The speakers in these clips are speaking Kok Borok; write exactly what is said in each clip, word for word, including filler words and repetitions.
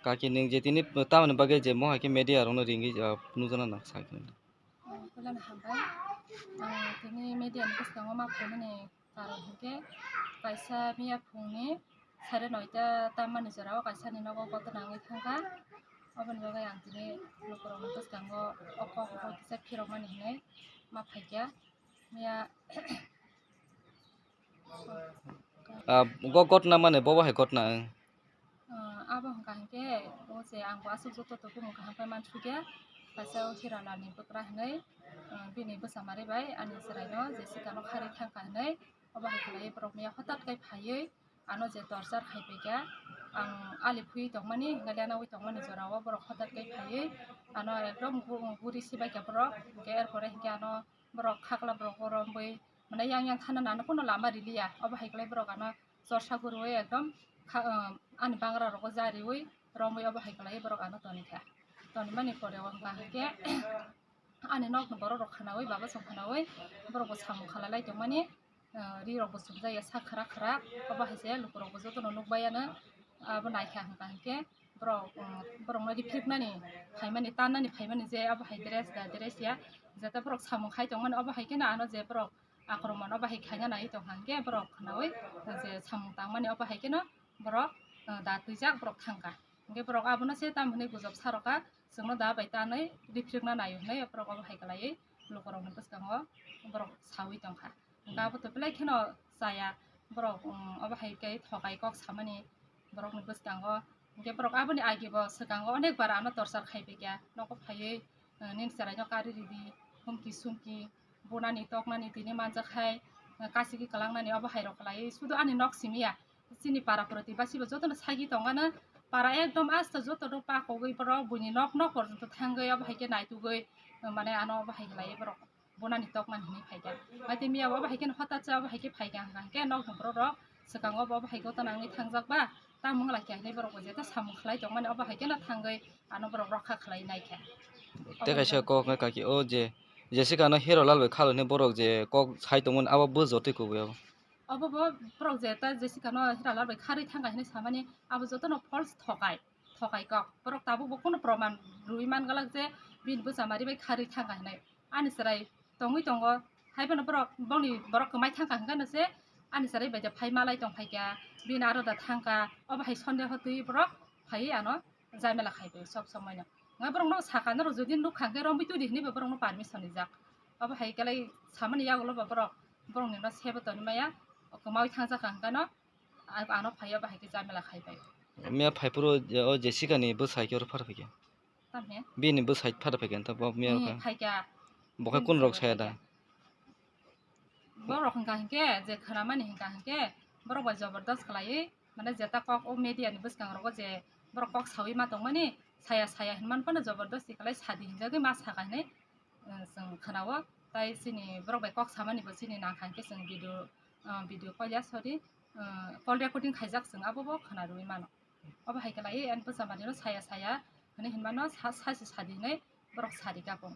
Kaki nwng je tini tamoni bagwi je mohai khe media rokno ringwi, ah, nukjakna nang sakhe. Puilano hambai. Ah, tini media ni bwskango ma phaimani karon hinkhe kaisa miya phungni sare noita tammani jorao kaisani nogo kotor nangwi thangkha. Oboni bagwi ang tini lukurokni bwskango o kok bo kisa phirokmani hinwi ma phaikha. Miya Ah, go gotna mane bobo hai gotna, ang. Ah, abo hwnkha hinkhe, o je ang bo aswk joto tongmung kaham khe mansukya, kaisa o Hiralal ni bwkra hinwi, ah, bini bwsa mari bai ani chwraino Jessica no kharwi thangkha hinwi, obo hai khlaiwi borok miya hwtat khe phaiwi ano je torchar khai paikha, ang ali phui tongmani, hinkhali ano ui tongmani jorao borok hwtat khe phaiwi ano ekdom gu-, guri sibaikha borok, hinkhe er pore hinkhe ano borok khakla borok o romwi, mane yang yang thana nano kuno lama riliya. Obo hai khlai borok ano chorsa guriwi ekdom kha-, um, ani bangra rogo jariwi romwi obo hai khlai borok ano tonikha. Tonimani pore o hwnka hinkhe ani nokni borok rok khwnawi, baba song khwnawi borok bo samung khalai lai tongmani, uh, ri rok bo chumjaya sak khara khara. Obo hai se lukurok bo jotono nukbai ano abo naikha hwnka hinkhe borok, um, borokno riphriknani phaimani, tannani phaimani je abo hai dress da dress ya, jeta borok samung khai tongmani obo hai kheno ano je borok akromon obo hai khaina nai tongkha hinkhe borok khwnawi je samung tangmani obo hai kheno borok, uh, da twijak borok thangkha. Hinkhe borok abono se tamo hinwi gujob sarokha, chwngno da bai tanwi riphrikna naio hinwi borok obo hai khlaiwi lukurokni bwskango borok sawi tongkha. Hwnkhe abo to belai kheno chaya, borok, um, obo hai khe thokai kok samani borokni bwskango. Hinkhe borok aboni age bo swkango onek bar ano torchar khai paikha, nogo phaiwi, uh, nini chwraino kari ridi, humki sumki, bunani toknani tini manjak hai, uh, kasiki kwlangnani obo hai rok khlaiwi sudu ani nok simi ya. Chini para pura twi basibo jotono sagi tongano para ekdom asta jotono pakogwi borok buini nok nok porjonto thangwi obo hai khe naitugwi, uh, mane ano obo hai khlaiwi borok. Bonani tokmani hinwi phaikha. Mai tei miya bo obo hai kheno hothat se obo hai khe phaikha hwnka hinkhe nokni borok rok swkango bo obo hai gotana wngwi thangjak ba, tamo wng lai kha hinwi borok bo jeta samung khlai tongmani obo hai kheno thangwi ano borok rokha khlai nai kha. Tei kaisa kok wngkha kaki o je Jessica no Hero Lal bai khalwi hinwi borok je kok sai tongmani abo bo jotoi kubui abo. Obo bo borok jeta Jessica no Hero Lal bai kharwi thangkha hinwi samani abo jotono false thokai. Thokai kok. Borok tabuk bo kunu proman rwui man glak je bini bwsa mari bai kharwi thangkha hinwi. Ani chwrai tongwi tongo. Haiphano borok, boni borok kwmai thangkha hwnkhe no se ani chwrai bai da phai malai tong phaikha. Bini aro da thangkha. Obo hai sondeho twi borok phaiwi ano jamela khai bai sob somoi no. Nga borok no sakha norok jodi nukha hwnkhe romwi twi di hinwi bo borok no permission rijak. Obo hai khe lai samani yagulo bo borok, borok ni no sebo toni maya. Kwmawi thangjakha hwnkhe no. Ang, ano phaiya bahai khe jamela khai bai. Miya phai phuru je, o Jessica ni bwsai khe oro phar phaikha. Tamni? Bini bwsai phar phaikha ta bo miya. Hmm, kha. Phaikha. Bo khe kun rok saya da? Borok hwnkha hinkhe je khwnamani hwnkha hinkhe borok bai jobordos khlaiwi, mane jeta kok o media ni bwskang rogo je borok kok sawi ma tongmani, saya saya hinmani phano jobordosti khlai sadi hinjagwi ma sakha hinwi. Chwng khwnao, tai chini borok bai kok samani bo chini nang kha hinkhe chwng video, ah, video call ya, sorry, ah, call recording khaijak chwng abo bo khwna rwui mano. Obo hai khe lai ani bwsa manwi no saya saya hinwi hinmano sa, sa se sadi hinwi borok sadi kha bo.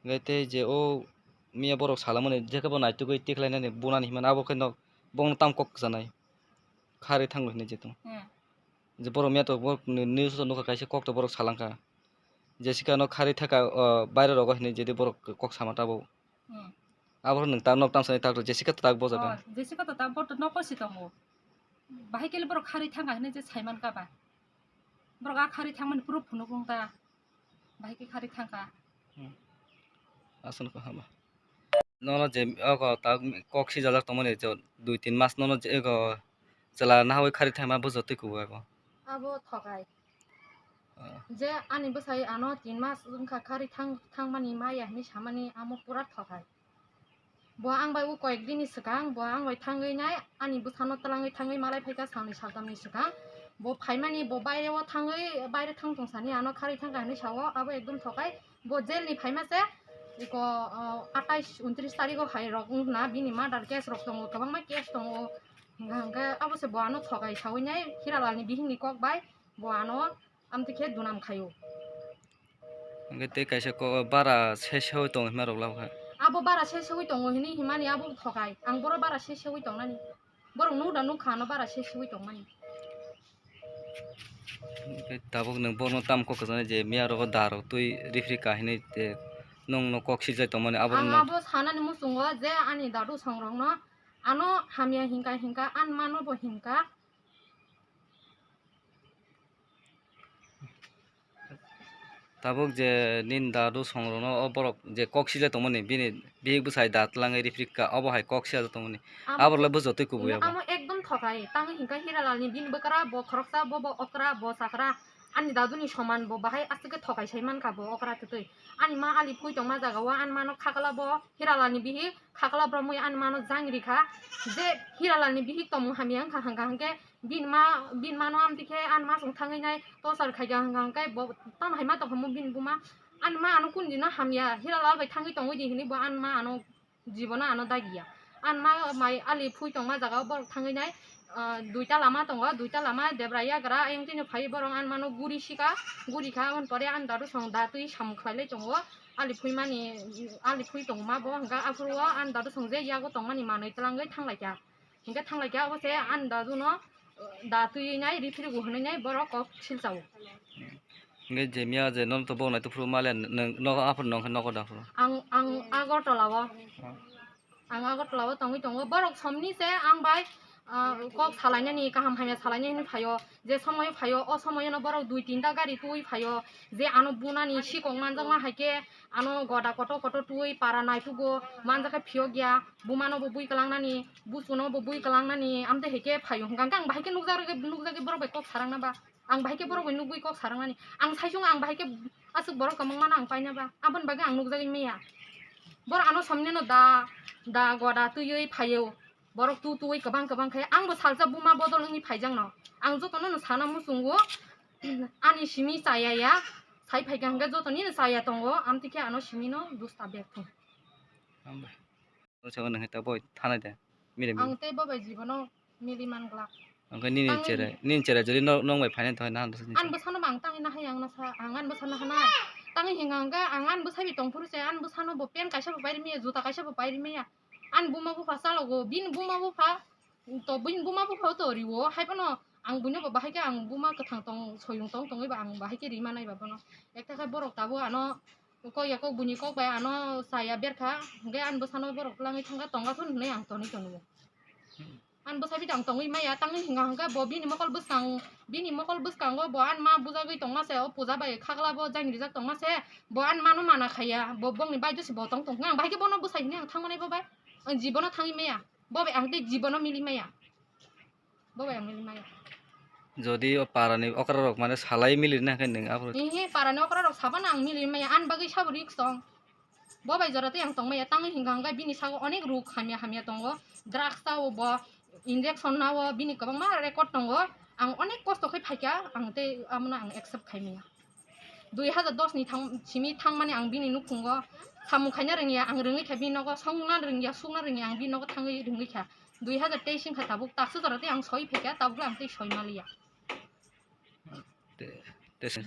Hwnkhe tei je o miya borok salamani jekhe bo naitugwi tikhlainani bunani hinmano abo khe no bongno tam kok ksanai kharwi thango hinwi je tong. Hmm. Je borok miya to borok ni news o nukha kaisa kok to borok salangkha. Jessica no kharwi thaka, o, baire rogo hinwi jedi borok kok sama tabuk. Hmm. Abo nwng ta nok tamsani tak Jessica to tak bojaga. Oh, Jessica to tak bo to noko si tongo. Bahai kele borok kharwi thangkha hinwi je saiman kha ba. Borok a kharwi thangmani proof phunukung ta. Bahai khe kharwi thangkha. Hmm. Aswk kha hama. Nono je oko ta kok sijajak tongmani je dui tin mas nono je eko chwla nahawi kharwi thangma bo jotoi kubui abo. Abo thokai. Ah. Je ani bwsai ano tin mas wngkha kharwi thang, thangmani maya hinwi samani amo pura thokai. Bo ang bai o koyek din ni swkang bo ang bai thangwi nai ani bwsano twlangwi thangwi malai phaikha salni saltam ni swkang. Bo phaimani bo baire o thangwi baire thang tong sani ano kharwi thangkha hinwi sao abo ekdom thokai. Bo jail ni phaima se iko, o, atais untris tarik o hai rok wng na bini murder case rok tongo, kwbangma case tongo. Hwnkha hwnkhe abo se bo ano thokai sawi nai Hiralal ni bihik ni kok bai bo ano amtwi khe dunam khaio. Hwnkhe tei kaisa ko bara se sewi tong hwnma rok labo kha. Abo bara se sewi tongo hinwi himani abo thokai. Ang boro bara se sewi tongnani. Borok nuk da nuk kha ano bara se sewi tongmani. Tabuk nwng bono tam kok kwchangni je miya rogo da rok twi rifri kahinwi je nwng no kok sijai tongmani abo Ang no abo sanani muchungo je ani dadu songrokno ano hamya hinka hinka, an mano bo hinka. Tabuk je nini dadu songrokno o borok je kok sijai tongmani, bini bihik bwsai da twlangwi rifrikha, obo hai kok sijak tongmani. Amo Aborok le bujotwi kubui abo. Amo ekdom thokai, tang hinka Hiralal ni bini bwkra bo khoroksa, bo bo okra, bo chakra, ani dadu ni soman bo bahai aswk khe thokai sai mankha bo okra twtwi. Ani ma ali phui tongma jaga o ani mano khakla bo Hiralal ni bihik, khakla bromwi ani mano jang rikha. Je Hiralal ni bihik tongmung hamya wngkha hwnka hwnkhe bini ma, bini mano amtwi khe ani ma chwng thangwi nai torchar khaikha hwnka hwnkhe bo tamo hai ma tongkha mo bini buma. Ani ma ano kundino hamya, Hiralal bai thangwi tongwi di hinwi bo ani ma ano jibono ano dagiya. Ani ma mai ali phui tongma jaga o borok thangwi nai, ah, duita lama tongo, duita lama debra yagra ayang tini phai borok ani mano guri sika, guri kha aboni pore ani dadu song da twi samung khlai lai tongo. Ali phui mani, ali phui tongma bo hwnka aphuru o ani dadu song je yago tongmani manwi twlangwi thanglaikha. Hinkhe thanglaikha obo se ani dadu no da twi nai rifrigo hwnwi nai borok kok silchao. Hinkhe je miya je nono to bo nai to phuru male nwng nogo aphuru nongkhe nogo da phuru. Ang, ang Agartala o. Ang Agartala o tongwi tongo. Borok somni se ang bai, ah, kok salainani, kaham hamya salainani hinwi phaio. Je somoyo phaio, o somoyono borok dui tinta gari twi phaio. Je ano bunani sikok manjakma hai khe ano goda kotor kotor twi para naitugo manjakhe phiyok ya. Bumano bo bui kwlangnani, buchuno bo bui kwlangnani, amtwi hai khe phaio hwnka hwnkhe ang bahai khe nukjak rwgwi, nukjagwi borok bai kok sarangna ba? Ang bahai khe borok bai nugwi kok sarangmani. Ang saichung ang bahai khe aswk borok kwbangmano ang paina ba? Aboni bagwi ang nukjagwi maya. Borok ano somnino da, da goda twiwi phaio. Borok tu tuwi kwbang kwbang khe angbo salsa buma bodol wngwi phaijakno. Ang jotono no sana muchungo ani simi chaya ya. Sai phaikha hwnkhe jotonino chaya tongo. Amtwi khe ano simino dusta bek thung. Hambai. Taboi thanai de. Mire mire. Ang tei bo bai jibono mili man glak. Ang khe nini Tangwi cherai, nini cherai jodi no, nong bai phainai thoi na. Ani bwsano ba ang tangwi nahai ang nasa, ang ani bwsano hanai. Tangwi hinga hwnkhe ang ani bwsai bi tongphuru se, ani bwsano bo pant kaisa bo pairi maya, juta kaisa bo pairi maya. Ani buma bupha chalogo, bini buma bupha to, bini buma bupha to riwo, hai phano ang buino bo bahai khe ang buma kwthang tong, soyung tong tongwi ba ang bahai khe ri manai ba bono. Ekta khe borok tabuk ano kok ya kok buini kok bai ano chaya berkha, hwnkhe ani bwsano borok twlangwi thangkha, tonga thun hwnwi ang tonwi tongo. Ani bwsai bidang tongwi maya, tangwi hinga hwnkhe bo bini mokol bwskang, bini mokol bwskango bo ani ma bujagwi tongma se, o puja bai khakla bo jang rijak tongma se, bo ani mano mana khaiya, bo bongni baidose bo tong tong khe ang bahai khe bono bwsai hwnwi ang thangmani bo bai, ang jibono thangwi maya, bo bai ang tei jibono mili maya, bo bai ang mili maya. Jodi o parani okra rok mane salai mili na khe nwng abo. Ehe, parani okra rok sabana ang mili maya, ani bagwi sabo risk tong. Bo bai jora tei ang tongmaya, tangwi hinka hwnkhe bini sago onek ruk hamya hamya tongo, drugs chao bo, injection nao, bini kwbangma record tongo. Ang onek kosto khe phaikha, ang tei abono ang accept khaimaya. Dui hazar dos ni thang, simi thangmani ang bini nukhungo samung khaina rwngya, ang rwngwi kha bini nogo, songna rwngya, sukna rwngya, ang bini nogo thangwi rwngwi kha. Dui hazar teis wngkha tabuk, taksa jora tei ang soi phaikha, tabuk le ang tei soi maliya. Te, te se.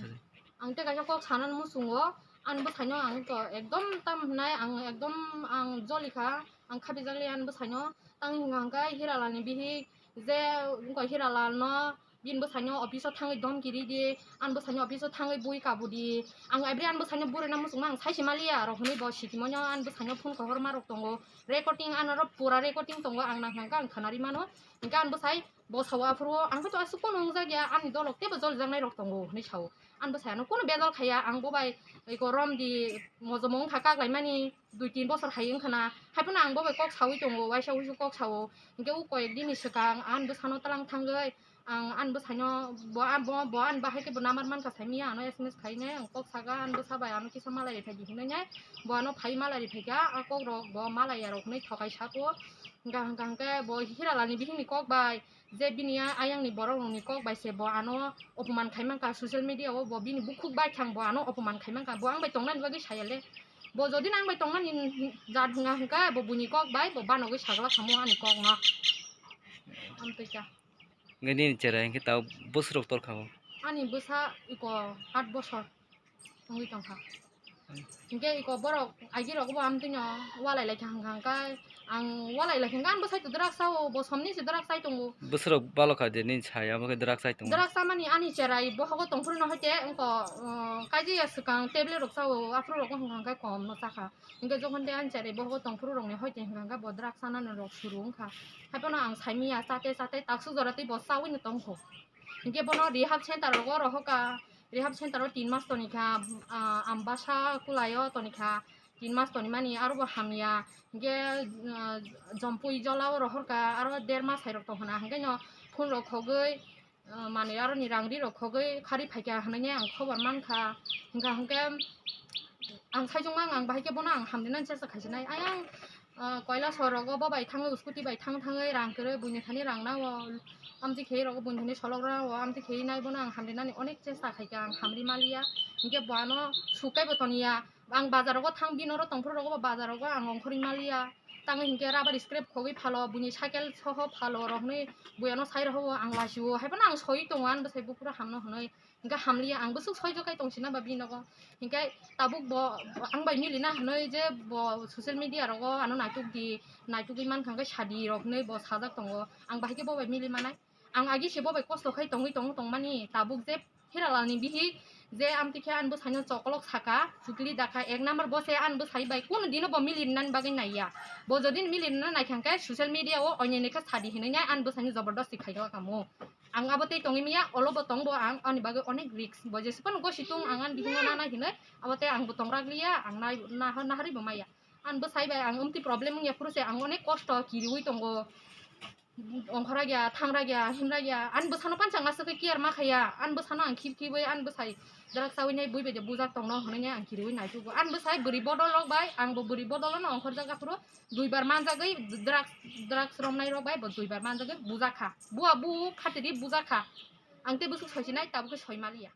Ang tei kaisa kok sanani muchungo, ani bwsaino ang to ekdom tam hwnai, ang ekdom ang jolikha, ang khabijakli ani bwsaino, tang hinga hwnkhe Hiralal ni bihik, je wngkha Hiralal no, bini bwsaino office o thangwi domki ridi, ani bwsaino office o thangwi bui kabudi, ang every ani bwsaino burina muchungma ang saisi maliya rok hwnwi bo sikimano ani bwsaino phone kok horma rok tongo, recording ano ro pura recording tongo, ang nang hwnkhe ang khwnari mano, hwnkhe ani bwsai Bo sao aphuru ang khe to aswk pono wngjak ya, ani dolok teibo jolijaknai rok tongo hinwi sao. Ani bwsai ano kunu bejal khaiya, ang bo bai eko romdi mojomo wngkha kaklaimani dui tin bosor hai wngkha na, hai phano ang bo bai kok saui tongo, waisa uisu kok sao. Hinkhe o koyek din ni swkang ani bwsano twlang thangwi ang ani bwsaino bo, bo, bo ani bahai khe bo number mankha saimanya, ano S M S khainai ang kok saga, ani bwsa bai ano kisa malai ri phaidi hinwi nai, bo ano phai malai ri phaikha, a kok rok bo malai ya rok hinwi thokai sako. Hwnkha hwnkha hwnkhe bo Hiralal ni bihik ni kok bai, je bini a-, ayang ni borok rok ni kok bai se bo ano opoman khai mankha, social media o bo bini bukhuk bai thang bo ano opoman khai mankha, bo ang bai tongnani bagwi saya le, bo jodi no ang bai tongnani jat hwnga hwnkha bo buini kok bai bo banogwi sagla khamu ani kok no. Amtwi kha. Hwnkhe nini cherai hwnkhe tabuk bwswk rok torkha bo? Ani bwsa iko aat bosor wngwi tongkha. Hingke iko borok agi rok bo amtwino walai lai kha hingka hingka ang walai lai kha hingka ang bwsai to drugs sao bo somni se drugs sai tongo. Bwswrok balo kha de nini sai amo khe drugs sai tongo. Drugs samani ani cherai bohogo tongphuru no hoite wngko, uh, kaijaya swkang tablet rok sao aphuru rok hingka hingka kom no chakha. Hingke jokhon de ani cherai bohogo tongphuru rokni hoite hingka hingka bo drugs sanani rok suru wngkha. Haiphano ang saimanya chate chate taksuk jora tei bo chaui no tongkho. Hingke bono rehab center rogo rohoka, rehab center o tin mas tonikha, ah, Ambasa Kulai o tonikha, tin mas tonimani aro bo hamya. Hingke, ah, Jompui Jola o rohorka, aro der mas hai rok tongkhana, hingke no phone rok khogoi, ah, manui aro ni rang ri rok khogoi khari phaikha hinui ang khobor mankha. Hingka hingke ang saijongma ang bahai khe bono ang hamdinani chesta khaisinai. Ayang, ah, Koilasor rogo bo bai thangwi, scooty bai thang thangwi rang kwrwi buini thani rang nao, amtwi khe rogo buini thani solok rao, amtwi khe nai bono ang hamdinani onek chesta khaikha, ang hamri maliya. Hingke bo ano sukai bo toniya, ang bazar rogo thang bini oro tongphuru rogo bo bazar rogo ang ongkhorwi maliya. Tangwi hingke rubber scrap khogwi phalo, buini cycle soho phalo rok hinui bui ano sai rohobo ang lasio, haiphano ang soi tongo ani bwsai buphuru hamno hinui. Hingke hamliya, ang bwswk soijo kai tong sina ba bini nogo. Hingke tabuk bo ang bai milina hinui je bo social media rogo ano naituk di, naitugwi mankha hingke sadi rok hinui bo sajak tongo. Ang bahai khe bo bai mili manai. Ang agi se bo bai kosto khai tongwi tong tongmani tabuk je Hiralal ni bihik je amtwi khe ani bwsaino chokolok saka, chukli dakha ek number bo se ani bwsai bai kunu dino bo mili rinani bagwi naiya. Bo jodi mili rina naikha hingke social media o oinene khe sadi hinui nai ani bwsaino jobordosti khai kha kamo. Ang abo tei tongwi maya, olo bo tong bo ang, ani bagwi onek risk. Bo jese phano gosi tung ang ani bisingo nana hinui, abo tei ang bo tong rak liya, ang nai-, naha-, naharwi bo maya. Ani bwsai bai ang umtwi problem wngya phuru se ang onek kosto kiriwi tongo. Ongkhora gya, thangra gya, himra gya, ani bwsano panchang aswk khe care ma khaya, ani bwsano ang khip khibwi, ani bwsai drugs chawi nai bui bai de bujak tongno hinui ang kiriwi naitugo. Ani bwsai bwrwi bodol rok bai, ang bo bwrwi bodol no ongkhorjak aphuru, duibar manjagwi drugs, drugs romnai rok bai bo duibar manjagwi bujakha. Bua bu khatidi bujakha. Ang tei bwswk soisinai tabuk khe soi maliya.